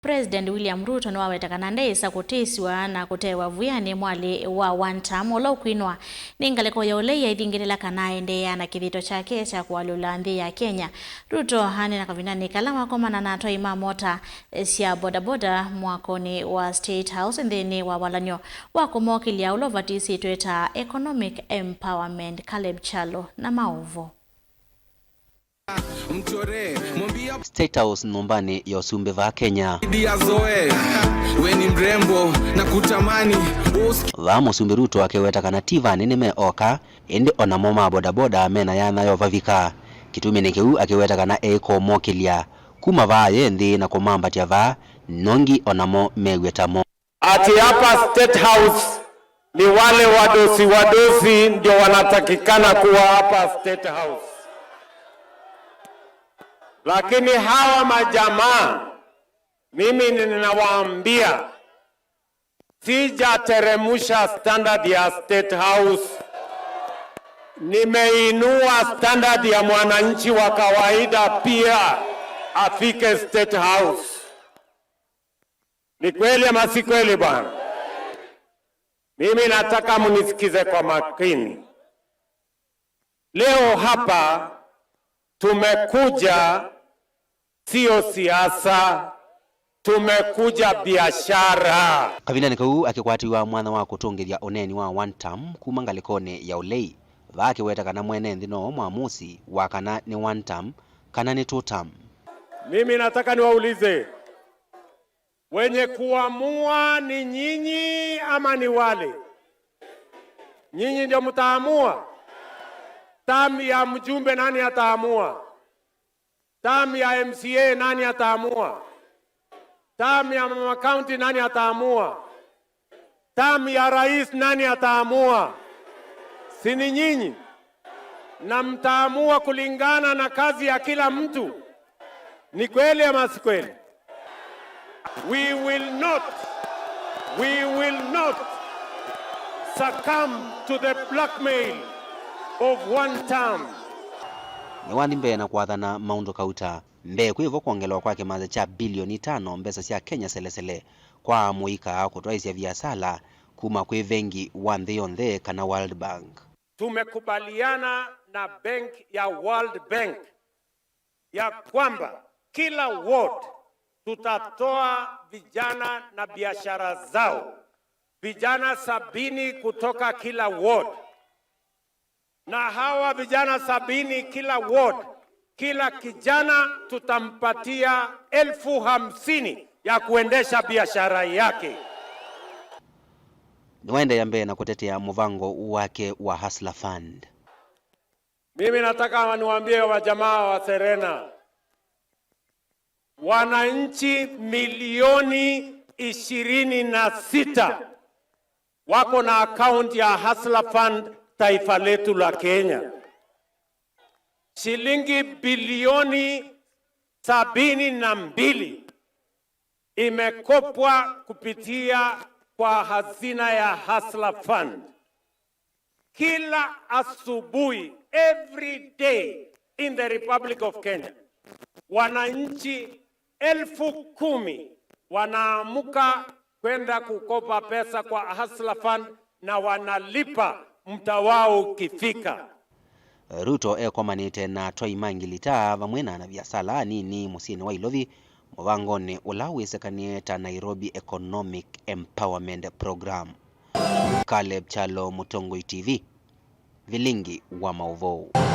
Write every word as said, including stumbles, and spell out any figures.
President William Ruto nĩwaweta kana ndeĩsa kũtĩsw'a na kũtewa vũyanĩ mwalĩ wa one term ũla ũkwinwa nĩ ngalĩko ya ũlei aithingĩlĩla kana aendeea na kĩthito kyake kya kũalyũla nthĩ ya Kenya. Ruto aneena kavindanĩ kala wakomana na atwai ma mota sya bodaboda mwakonĩ wa State House nthĩnĩ wa walany'o wa kũmokĩlya ũla ũvatisĩtwe ta economic empowerment. Caleb Kyalo na maũvoo. State House nyũmbanĩ ya ũsumbĩ vaa Kenya. Vaa Mũsumbĩ Ruto akĩweta kana ti va anene me oka, ĩndĩ o namo ma bodaboda mena yanya ya ũvavika. Kĩtumi nĩ kĩu akĩweta kana eĩkũmokĩlya kuma vaa ye nthĩ na kũmambatya vaa, nongi o namo mew'e tamo. Ati hapa State House ni wale wadosi wadosi ndio wanatakikana kuwa hapa State House. Lakini hawa majamaa, mimi ninawaambia, sijateremusha standard ya State House. Nimeinua standard ya mwananchi wa kawaida pia afike State House. Ni kweli ama si kweli bwana? Mimi nataka munisikize kwa makini. Leo hapa tumekuja sio siasa, tumekuja biashara. Kavindanĩ kau akĩkwatiwa mwanya wa kũtũngĩthya ũneeni wa one term kuma ngalĩkonĩ ya ũlei, vaa akĩweta kana mwene nthĩ no mwamusi wa kana nĩ one term kana nĩ two term. Mimi nataka niwaulize, wenye kuamua ni nyinyi ama ni wale? Nyinyi ndio mtaamua? Term ya mjumbe nani ataamua? Term ya M C A nani ataamua? Term ya mama county nani ataamua? Term ya rais nani ataamua? Si ni nyinyi? Na mtaamua kulingana na kazi ya kila mtu. Ni kweli ama si kweli? We will not, we will not succumb to the blackmail of one term. Nĩwathi mbee na kwathana maũndũ kauta. Mbee kwĩ vo kwongelwa kwa kĩmanza kya bilioni itano mbesa sya Kenya selesele kwa amũika kũtwaĩsya viasala kuma kwĩ vengi wa nthĩ yonthe kana World Bank. Tumekubaliana na bank ya World Bank ya kwamba kila ward tutatoa vijana na biashara zao, vijana sabini kutoka kila ward. Na hawa vijana sabini kila ward, kila kijana tutampatia elfu hamsini ya kuendesha biashara yake. Nĩwaendeea mbee na kũtetea mũvango wake wa Hustler Fund. Mimi nataka niwaambie wajamaa wa Serena, wananchi milioni ishirini na sita wako na account ya Hustler Fund taifa letu la Kenya. Shilingi bilioni sabini na mbili imekopwa kupitia kwa hazina ya Hustler Fund. Kila asubuhi, every day in the Republic of Kenya, wananchi elfu kumi wanaamka kwenda kukopa pesa kwa Hustler Fund na wanalipa muda wao ukifika. Ruto ekomanĩte na atwai ma ngilita vamwe na anaviasala anini mũsyĩnĩ wa Ilovi mũvangonĩ ũla wĩsĩkanĩe ta Nairobi Economic Empowerment Program. Caleb Kyalo, Mũtongoi T V, vilingi wa maũvoo.